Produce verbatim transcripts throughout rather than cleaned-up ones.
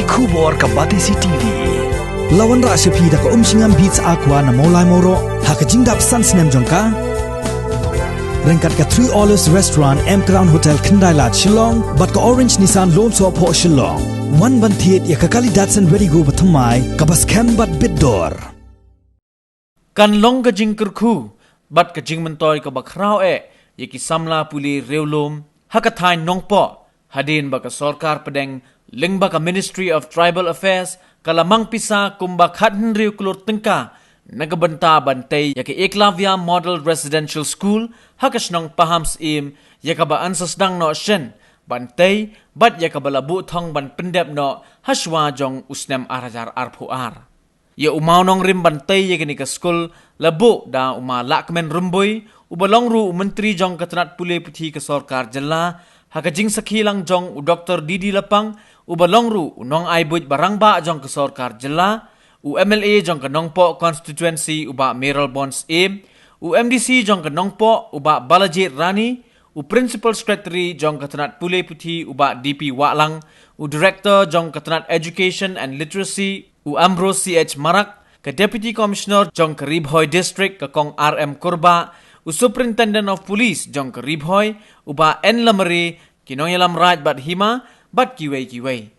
Khubor ka Batesi T V. La wanrah sha phi da ka Umshngam Beats Aqua na Mawlai Mawroh ha ka jingdap san snem jong ka. Ryngkat ka Three Olives Restaurant, M Crown Hotel, Khyndai Lad, Shillong bad ka Orange Nissan Lum Sohphoh, Shillong. Wan ban thied ïa ka kali Datsun Redi-GO bathymmai kaba skhem bad bit dor. Kan long ka jingkyrkhu bad ka jingmyntoi kaba khraw eh ïa ki samla pule riewlum ha ka thaiñ Nongpoh, hadien ba ka sorkar pdeng lyngba ka Ministry of Tribal Affairs ka la mang pisa kumba khathynriew klur tyngka na ka bynta ban tei ïa ka Eklavya Model Residential School ha ka shnong Pahamsyiem, ïa kaba yn sa sdang noh shen ban tei bad ïa kaba la buh thong ban pyndep noh ha shuwa jong u snem ar hajar arphew ar. Ïa u mawnongrim ban tei ïa kane ka skul la buh da u ma Lahkmen Rymbui, uba long ruh u Myntri jong ka tnat pule puthi ka sorkar jylla, ha ka jingsakhi lang jong u Doktor D D Lapang, uba long ruh u nongai buit ba rangbah jong ka sorkar jylla, u M L A jong ka Nongpoh constituency u Bah Mayralborn Syiem, u M D C jong ka Nongpoh u Bah Balajied Rani, u Principal Secretary jong ka tnat pule puthi u Bah D P Wahlang, u Director jong ka tnat Education and Literacy u Ambrose C H Marak, ka Deputy Commissioner jong ka Ri Bhoi District ka Kong R M Kurbah, u Superintendent of Police jong ka Ri Bhoi u Bah N Lamare, ki nongïalam Raid bad Hima bad kiwei kiwei.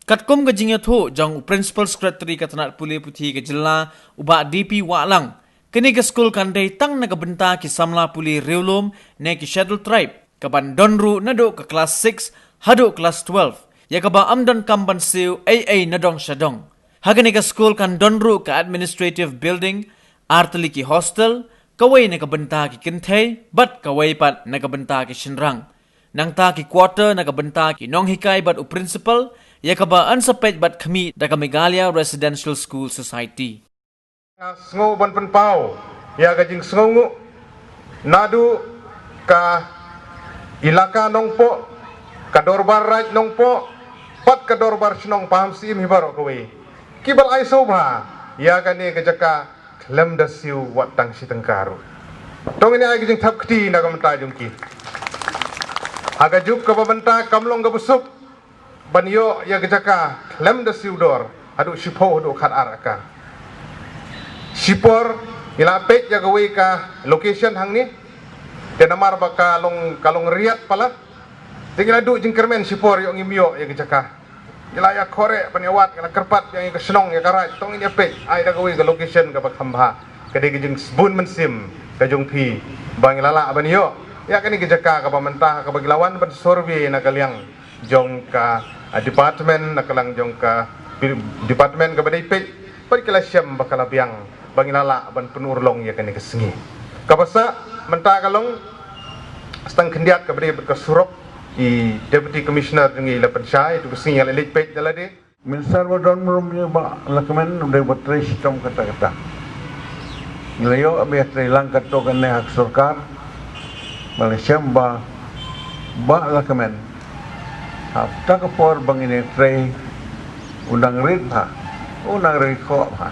Katkum ka jingïathuh jong u Principal Secretary ka tnat pule puthi ka jylla u Bah D P Wahlang, kane ka skul kan dei tang na ka bynta ki samla pule riewlum ne ki Scheduled Tribe, kaban don ruh naduh ka klas six haduh klas twelve, ïa kaba ym donkam ban siew ei ei na dong sha dong. Ha kane ka skul kan don ruh ka administrative building, ar tylli ki hostel, kawei na ka bynta ki kynthei bad kawei pat na ka bynta ki shynrang. Nangta ki quarter na ka bynta ki nonghikai bad u principal, ïa kaba yn sa peit bad khmih da ka Meghalaya Residential School Society. Nga sngew ban pynpaw ïa ka jingsngewnguh naduh ka ilaka Nongpoh, ka dorbar Raid Nongpoh bad ka dorbar shnong Pahamsyiem hi baroh kawei, kiba la ai sngewbha ïa kane ka jaka khlem da siew wat tang shi tyngka ruh. To ngin ai ka jingthap kti na ka bynta jong ki. Ha ka juk kaba mynta kam long kaba suk ban ïoh ïa ka jaka khlem da siew dor haduh shiphew haduh khatar akar. Shipor ngi la peit ïa kawei ka location hangne, te namar ba ka long, ka long riat palat, te ngi la duh jingkyrmen shipor ïoh ngim ïoh ïa ka jaka. Ngi la ïa khoreh ban ïa wad, ngi la kyrpad ïa ngi ka shnong ïa ka Raid, to ngin ïa peit, ai da kawei ka location kaba kham bha. Ka dei ka jingsbun mynsiem ka jong phi ba ngi la lah ban ïoh ïa kane ka jaka kaba mynta, kaba ngi la wan ban survey na ka liang jong ka, ah, department, na ka liang jong ka pi-, department kaba dei peit, bad ki la shem ba ka la biang ba ngi la lah ban pynurlong ïa kane ka sngi. Kaba sah mynta ka long stang khyndiat kaba dei bad ka surok, i Deputy Commissioner jong ngi la pynshai, ïa tu ka sngi ïa la leit peit da lade. Minister ba don mrum ïa ba la kmen u dei ba trei shitom kata kata. Ngi la ïoh ba ïa trei lang katto katne ha ka sorkar. Ba la shem ba, ba la kmen. Hapta ka por ba ngin ïa trei u nang rit bha, u nang rit khoh bha.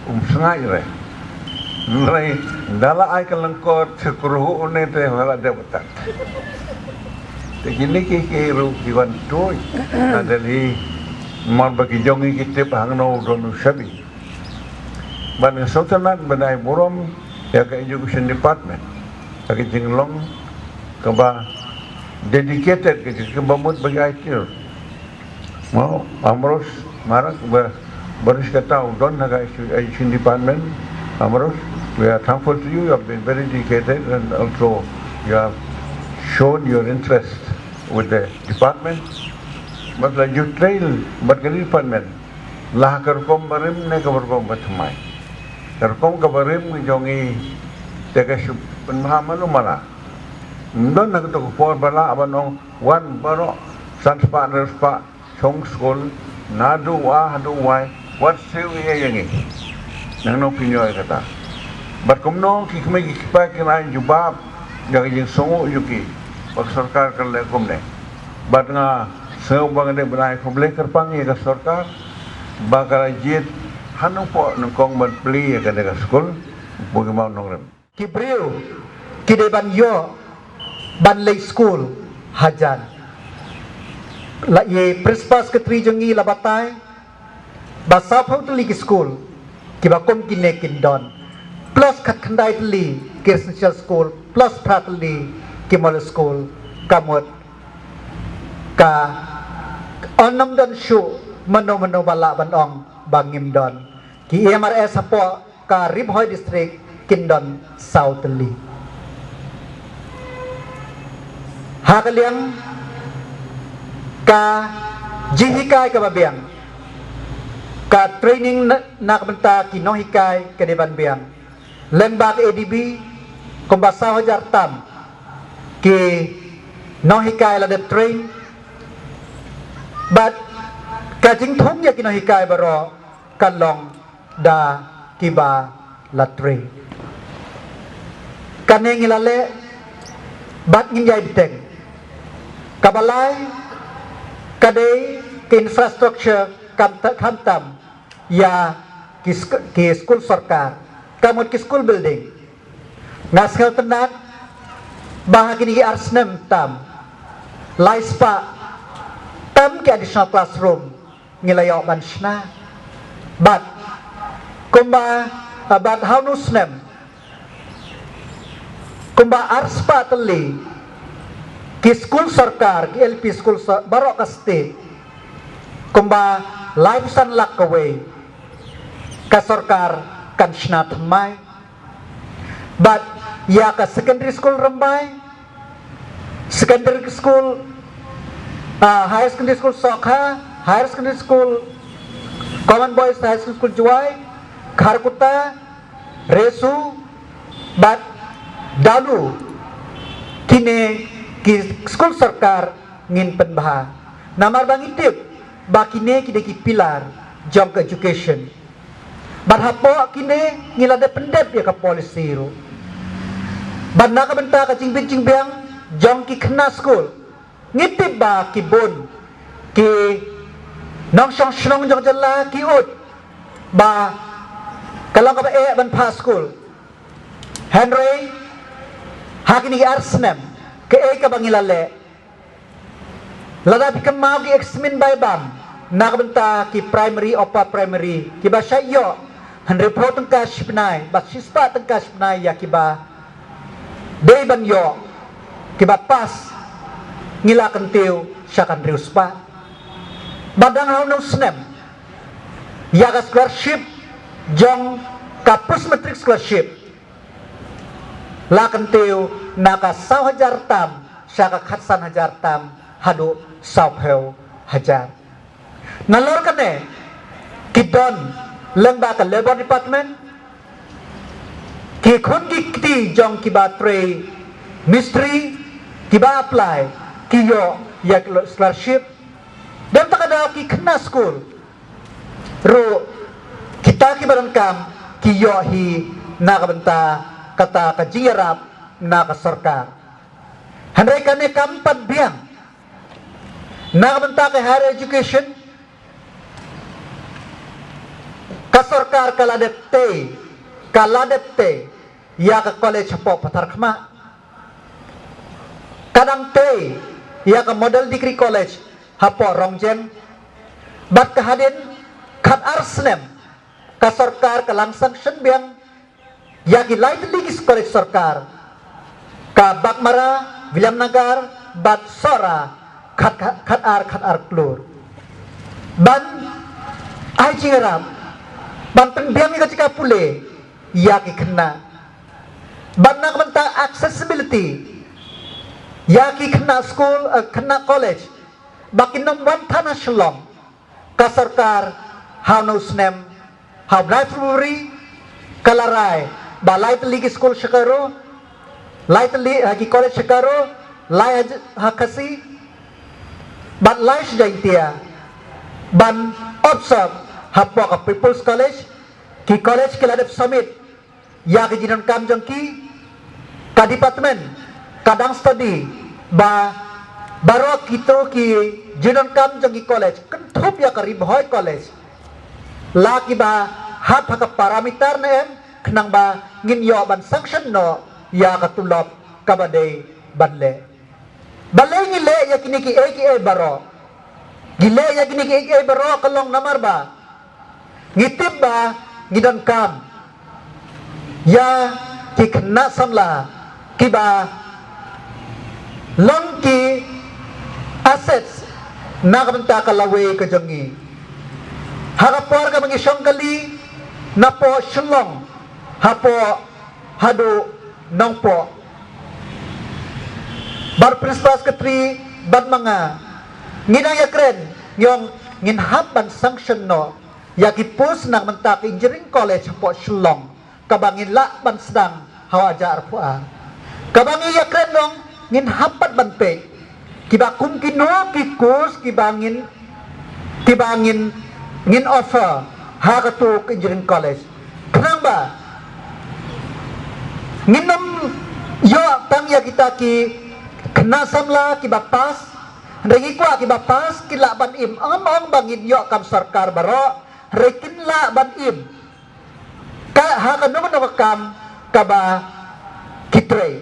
Um sngaid re. Hynrei da la ai ka lyngkot ka ruh une te ba la dep. Te kine ki, ki ruh ki wan tuid na Delhi. Namar ba ki jong ngi ki tip hangno u don u shabi. Ban nga sngewtynnat ban ai burom ïa ka Education Department, ïa ka jinglong kaba dedicated, ka jing kaba mut ba ki ai tiar. Mo, Ambrose Marak, ba baris kata u don ha ka Education Department. Ambrose, we are thankful to you. You have been very dedicated and also you have shown your interest with the department. Bad la ju trei bad ka department, la ha ka rukom ba rim ne ka rukom ba thymmai. Ka rukom kaba rim ka jong ngi te ka shu pynbha malu mala. Ym don ha kato ka por ba lah ban ong wan baroh san spah hynriew spah shong skul, naduh u A haduh u Y, wat siew ïa ïa ngi. Nangno phin ïoh ïa kata? Bad kumno ki kmie ki kpa kin ai jubab ïa ka jingsngewnguh jong ki ba ka sorkar ka leh kumne? Bad nga sngew ba nga dei ban ai khublei kyrpang ïa ka sorkar ba ka la jied ha Nongpoh nyngkong ban plie ïa kane ka skul, u pynmih nongrim. Ki briew ki dei ban ïoh ban leit skul hajan. La i principal secretary jong ngi la batai ba sawphew tylli ki skul kiba kum kine kin don, plus khatkhyndai tylli ki residential school, plus phra tylli ki model school. Ka mut ka ynnym don shuh mano mano ba lah ban ong ba ngim don. Ki E M R S hapoh ka Ri Bhoi District kin don saw tylli. Ha ka liang ka jinghikai kaba biang, ka training na, na ka bynta ki nonghikai ka dei ban biang. Lyngba ka A D B kumba saw hajar tam ki nonghikai la dep train. Bad ka jingthung ïa ki nonghikai baroh ka long da kiba la train. Kane ngi la leh bad ngin ïai bteng. Kaba lai ka dei ka infrastructure, kam ta-, khamtam ïa ki sk-, ki skul sorkar, ka mut ki school building. Nga sngewtynnat ba ha kine ki ar snem tam, lai spah tam ki additional classroom ngi la ïoh ban shna. Bad kumba, bad ha une u snem kumba ar spah tylli ki skul sorkar, ki L P skul sor-, baroh ka state, kumba laiphew san lak kawei ka sorkar kan shna thymmai. Bad ïa ka secondary school Rymbai, secondary school, ah, higher secondary school Sokha, higher secondary school, Common Boys Higher Secondary School Jowai, Kharkutta, Resu, bad Dalu, kine ki skul sorkar ngin pynbha. Namar ba ngi tip ba kine ki dei ki pillar jong ka education. Bad hapoh kine ngi la dep pyndep ïa ka policy ruh. Bad na ka bynta ka jingbit jingbiang jong ki khynnah skul, ngi tip ba ki bun ki nongshong shnong jong jylla ki ud ba ka long kaba eh ban phah skul. Hynrei ha kine ki ar snem, kaei kaba ngi la leh, lada phi kynmaw ki exam bai bam na ka bynta ki primary, upper primary, kiba shah ïoh hynriewphew tyngka shi bnai bad shispah tyngka shi bnai ïa kiba dei ban ïoh, kiba pass ngi la kyntiew sha ka hynriew spah. Bad dang ha une u snem ïa ka scholarship jong ka post matric scholarship la kyntiew na ka saw hajar tam sha ka khatsan hajar tam haduh sawphew hajar. Nalor kane ki don lyngba ka Labour Department, ki khun ki kti jong kiba trei mistri, kiba apply, ki ïoh ïa ka scholarship. Dang ta ka daw ki khynnah skul ruh, kita kiba donkam ki ïoh hi na ka bynta kata ka jingïarap na ka sorkar. Hynrei kane kam pat biang na ka bynta ka higher education. Ka sorkar ka la dep tei, ka la dep tei ïa ka college hapoh Patharkhmah. Ka dang tei ïa ka Model Degree College hapoh Rongjeng. Bad ka hadien khat ar snem ka sorkar ka la sanction biang ïa ki lai tylli ki college sorkar, ka Baghmara, Williamnagar bad Sohra, khat, khat, khat ar, khat ar klur. Ban ai jingïarap ban pynbiang ïa ka jaka pule ïa ki khynnah. Ban na ka bynta accessibility ïa ki khynnah skul, eh, khynnah college ba kin ym wan than ha Shillong, ka sorkar ha une u snem, ha u bnai February, ka la rai ba lai tylli ki skul sha Garo, lai tylli, ha ki college sha Garo, lai ha, ha Khasi, bad lai sha Jaintia, ban absorb hapoh ka People's College. Ki college ki la dep submit ïa ki jingdonkam jong ki, ka department ka dang study ba baroh kito ki jingdonkam jong ki college, kynthup ïa ka Ri Bhoi College, la kiba hap ha ka parameter ne em, khnang ba ngin ïoh ban sanction noh ïa ka tulop kaba dei ban leh. Balei ngi leh ïa kine kiei kiei baroh? Ngi leh ïa kine kiei kiei baroh ka long namar ba ngi tip ba ngi donkam ïa ki khynnah samla kiba long ki assets na ka bynta ka lawei ka jong ngi. Ha ka por kaba ngi shong kali napoh Shillong, hapoh haduh Nongpoh, bad Principal Secretary bad ma nga, ngi dang ïakren, ngi ong ngin hap ban sanction noh ïa ki post na ka bynta ka Engineering College hapoh Shillong, kaba ngin lah ban sdang ha u hajar arphew ar. Kaba ngi ïakren, ngi ong ngin hap pat ban peit kiba kum kino ki course kiba ngin, kiba ngin, ngin offer ha katu ka Engineering College. Khnang ba ngin ym ïoh tang ïa kita ki khynnah samla kiba pass, hynrei ngi kwah kiba pass kin lah ban im. Ym ong ba ngin ïoh kam sorkar baroh, hynrei kin lah ban im ka, ha kano kano ka kam kaba ki trei.